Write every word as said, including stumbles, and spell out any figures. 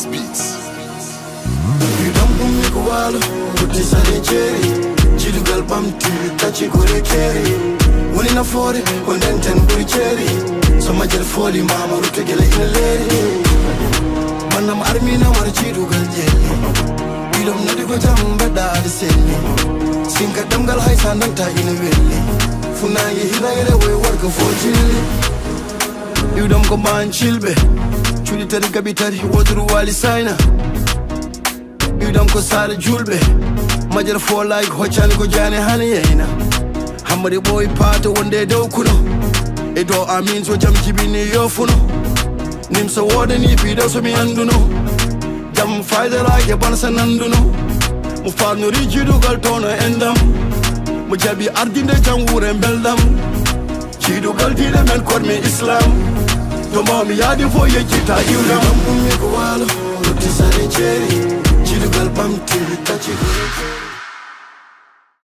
Beats. Iɗam ummi ko waalo, rutti sare jeeri. Jiidugal ɓamti, tacci gore keeri. Woni nafoore, ko ndenten ɓuri ceeri. So majjere fooli, maama rutte gele ina leeri. Mannam armina war jiidugal ƴeelli. Iɗam nadi ko jam mbaɗɗa aɗa selli. Sinka ɗemngal hay sa nanta ina welli. Funaange hirayre woy warga fo jilli. Iwɗam ko mbaan cilɓe. Cuuɗi tati gaɓi tati woturu waali sayna. Iwɗam ko saare julɓe. Majjere fo like hoccani ko jaane hane yeyna. Hammadi ɓooy paato wonde e dow kuno. E dow amin so jam jibini yo funo. Nimsa woodani piiɗo so mi annduno. Jam fayda laake bansa nannduno. Mo faamnori jiidugal towno enɗam. Mo jaɓi ardinde jam wuure mbeldam. Jiidugal diine men kormi islam. To mbawmi yaadi fof yejjita iwɗam. Ummi ko waalo, rutti sare jeeri. Jiidugal ɓamti, tacci ko